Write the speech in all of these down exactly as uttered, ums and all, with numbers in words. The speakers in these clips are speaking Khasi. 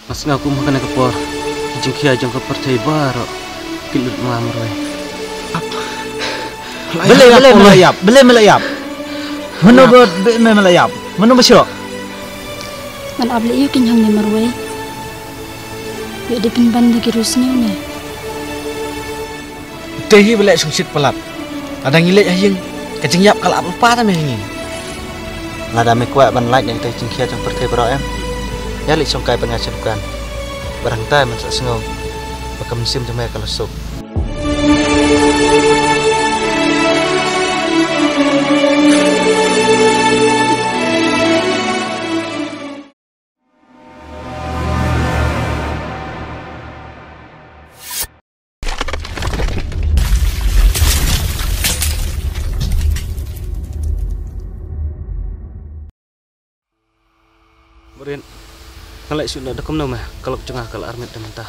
Nga sngew kum ha kane ka por ki jingkhia jong ka pyrthei baroh ki lut ma nga marwei. Balei, balei me la ïap? Balei me la ïap? Mano ba beh me me la ïap? Mano ba shoh? Ban ap leh ïa ki hangne marwei. Ïoh dei pynban da ki riewsniew ne. Te hi ba leh shongshit palat. Lada ngi leit ha ïing, ka jingïap ka la ap lypa te me ha ngi. Lada me kwah ban lait na kita ki jingkhia jong pyrthei baroh em, ïa leit shongkai bad nga sha dukan. Bad hangta men sa sngew ba ka mynsiem jong me ka la suk. Barit, nga leit shu da kumno me, ka lok jong nga ka la armet da mynta.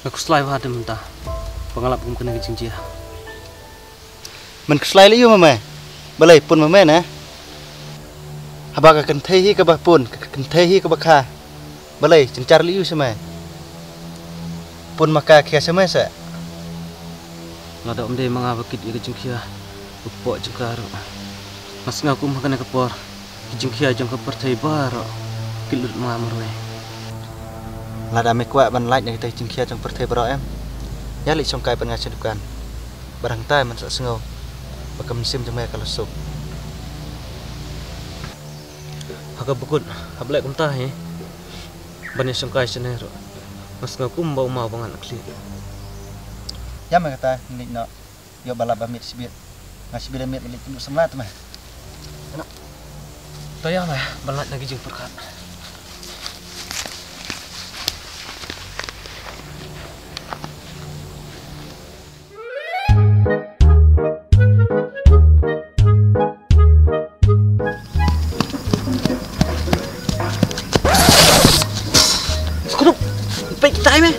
Nga khuslai bha da mynta ba nga lap kum kane ka jingjia. Men khuslai lei ïa me me. Balei pun me me ne? Haba ka kynthei hi kaba pun, ka kynthei hi kaba kha. Balei jynjar lei ïa me me. Pun ma ka khia sha me seh. Lada ym dei ma nga ba kit ïa ka jingkhia, u kpoh jong ka ruh. Nga sngew kum ha kane ka por ki jingkhia jong ka pyrthei baroh ki lut ma nga marwei. Lada me kwah ban lait na kita ki jingkhia jong pyrthei baroh em, ïa leit shongkai bad nga sha dukan. Bad hangta men sa sngew ba ka mynsiem jong me ka la suk. Ha kaba kut, hap leh kumta hi. Ban ïa shongkai shane ruh. Nga sngew kumba u maw ba ngan khlieh. Ïa me kata ngi leit noh. Ïoh ba lap ba miet shibit. Nga shibit miet ngi leit kynduh samla te me. To ïa me ban lait na ki jingpyrkhat. Skrup, peit tai me.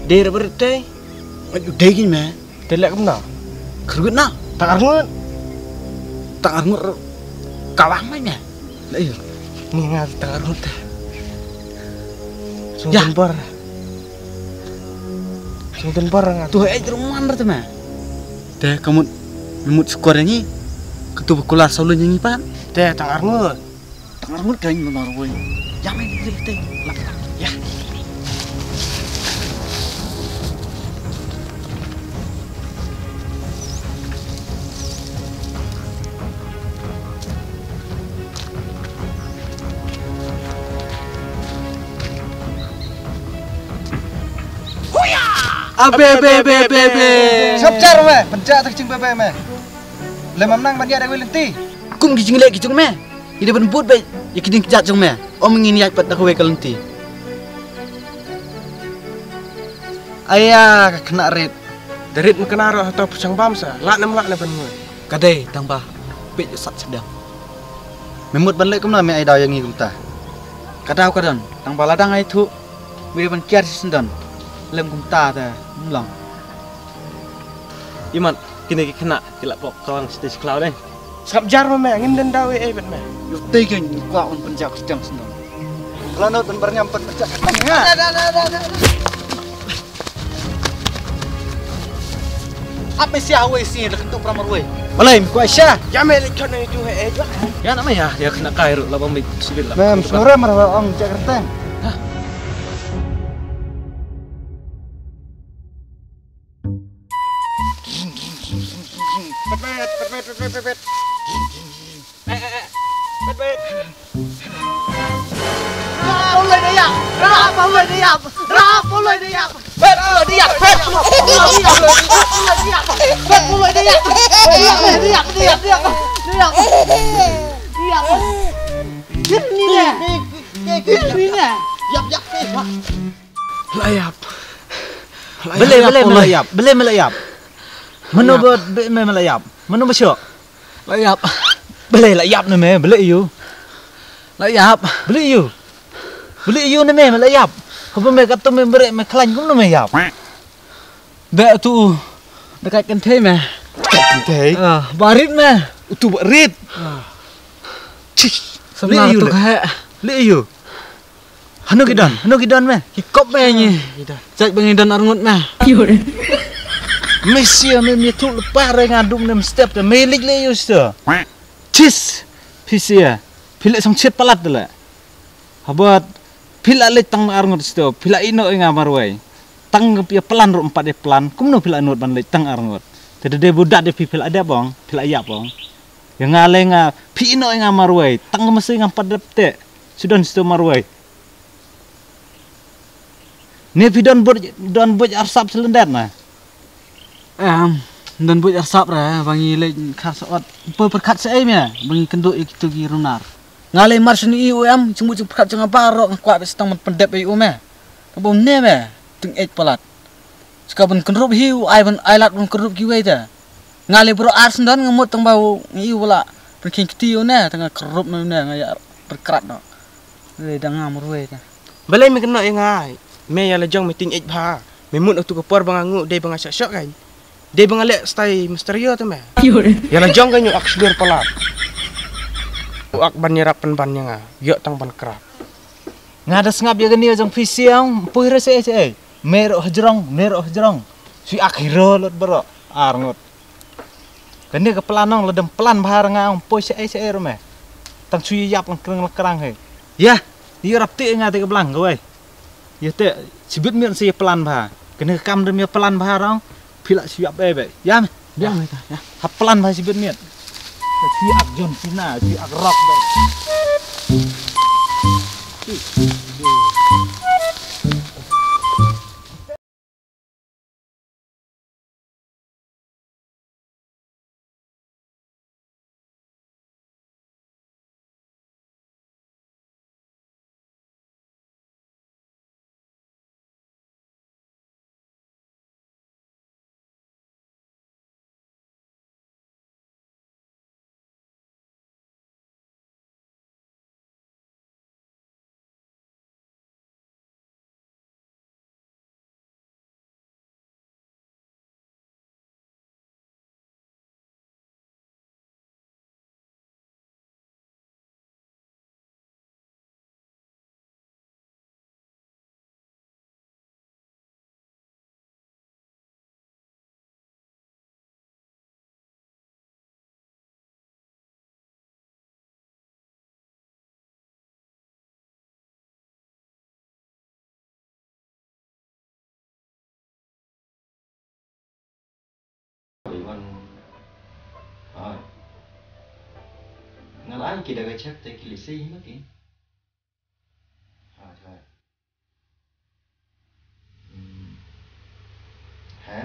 Dei re beret tei. Ai, u dei kin me. Te leh kumno? Kyrgut na. Tang arngut. Tang arngut. Ka wang mai me. Leh ïa. Ni nga tang arngut te. Sung Ya. Tun bor. Sung tun bor nga. Tu eh rumah ber te me. Te kamut mut skor ngi. Ketu bekular saulun ngi pan. Te tang arngut. Tang arngut kain ma marwei. Ïa me ni te. Lak lak. Ïa. Abe be be be be. Sop jar me, pynjah tak jing be be me. Lem am nang ban ïa da wei lynti. Kum ki jingleh ki jong me. Ngi dei ban bud beit ïa ki ding ki jat jong me. Ym ngin ïaid pat da kawei ka lynti. Aya ka khynnah rit. Da rit me khynnah ruh hato pyrshang bam sa. Lah ne em lah ne ban ngut. Ka dei tang ba beit ïa sat sdang. Me mut ban leh kumno me ai daw ïa ngi kumta. Ka daw ka don tang ba la dang ai thuh me ban kiar shi syndon. Lem kumta te ym long. Imat kine ki khynnah ki la pok kawang sdei shi khlaw dei. Sngap jar ma me, ngim don daw ei ei bad me. Ïoh tei kein kwah ban pynjah kyrteng sngap. Kala not ban bar ngam pynjah kyrteng nga. Ap me sia hawei si da kyntu pramar wei. Balei me kwah sha? Ya me leh khot na itu he eh jwa. Ya na me ya, ya kena kai ruh la bang me sibit la. Mem sngore mar ong jah kyrteng. Pet, pet, pet, pet, pet, pet. Eh, eh, eh. Pet, pet. Rap pulai dia. Rap pulai dia. Rap pulai dia. Pet pulai dia. Pet pulai dia. Pet pulai dia. Pet pulai dia. Dia, dia, dia, dia. Dia. Dia. Dia ni ne. Dia ni ne. Yap, yap, yap. La ïap. Balei, balei me la ïap? Balei me la ïap? Mano ba beh me me la ïap? Mano ba shoh? La ïap. Balei la ïap ne me? Balei ïu? La ïap. Balei ïu? Balei ïu ne me me la ïap? Haba me kato me bret me khlaiñ kumno me ïap? Beh tu. Dekat kynthei me. Kynthei. Ah, barit me. Utu barit. Ah. Chis. Samla tu ka he. Le yu. Hano ki don? Hano ki don me? Ki kop me ni. Jait ba ngi don arngut me. Me sia me me tu lepa re nga dum nem step te me lik le yu sto. Chis. Phi sia. Phi le song chet palat le. Habat phi la leit tang arngut sto, phi la ino ïa nga marwei. Tang ïa plan ruh em pat ïa plan, kumno phi la nud ban leit tang arngut. Te de bu dat de phi phi la dep bong, phi la ïap bong. Ïa nga le nga phi ino ïa nga marwei, tang ka masi ngam pat dep te. Sudan sto marwei. Ne phi don buit don buit arsap silindet na. Em, don buit arsap re, ba ngi leit khar sa ot. Poi pyrkhat sa ei me, ba ngi kynduh ïa kitu ki runar. Nga lei mar shini u em, jingmut jingpyrkhat jong nga baroh nga kwah bad stang ban pyndep ei u me. Ka bom ne me, ting ej palat. Ska ban kynrup hi u ai ban ai lad ban kynrup kiwei te. Nga lei baroh ar sendon nga mut tang ba u ngi u la. Pynkhing kti u ne, tang nga kynrup me ne, nga ïa pyrkhat no. Lei dang nga marwei te. Balei me kynnoh ïa nga? Me ïa la jong me ting ej bha. Me mut utu ka por ba nga ngu dei ba nga shah shoh kan. Dei ba nga leh stai misterio te me. Ïa la jong kan ïoh ak shlur palat. U ak ban ïarap pynban ïa nga. Ïoh tang ban krap. Nga da sngap ïa kane jong phi siang, poi re se se. Me ro hajrong, me ro hajrong. Sui ak hero lot bro. Ar ngut. Kane ka plan nong la dang plan bha ra nga ong poi sha ai sha ai ruh me. Tang shu ïap lang krang lang krang he. Ïa, ïa rap ti nga te ka blang kawei. Ïa te sibit miet sa ïa plan bha. Kane ka kam dang ïa plan bha rong. Phi la shu ïap ai be. Ïa me. Ïa me ta. Ïa. Ha plan bha sibit miet. Shu ïap John Cena, shu ïap rock be. Nga la ai ki da ka chak te ki lehse hi ma ki. Hooid, hooid. Hmm. He?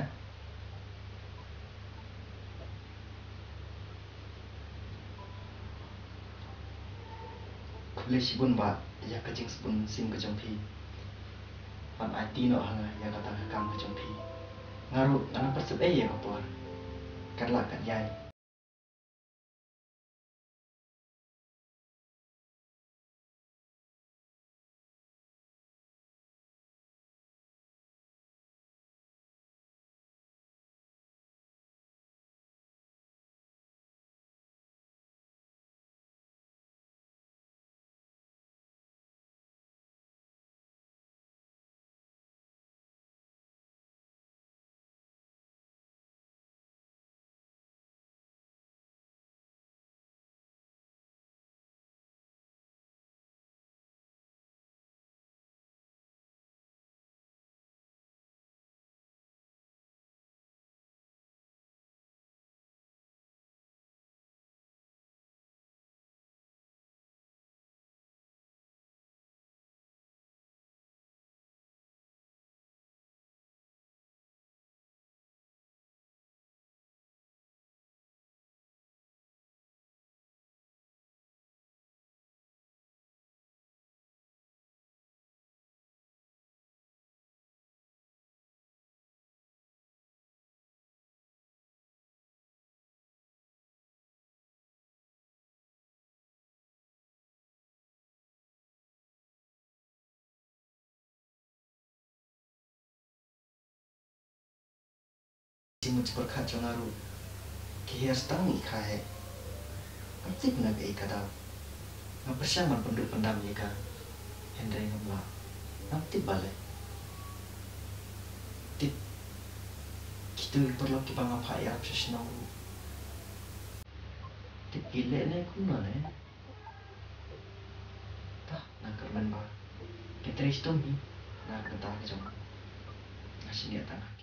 Khublei shibun bah ïa ka jingsbun sim ka jong phi. Ban aiti noh ha nga ïa kata ka kam ka jong phi. Nga ruh ngan pyrshah ei ïa ka por. Katba lah kat ïai. Ki mut pyrkhat jong nga ruh ki hiar tang i kha heh. Ngam tip na kaei ka daw. Nga pyrshang ban pynduh pyndam ïa ka, hynrei ngam lah. Ngam tip balei. Tip kito ki paralok kiba nga phah ïarap sha shnong ruh, tip ki leh ne kumno ne. Tah, nga kyrmen ba ki trei shitom hi na ka bynta ka jong nga. Nga shaniah tang.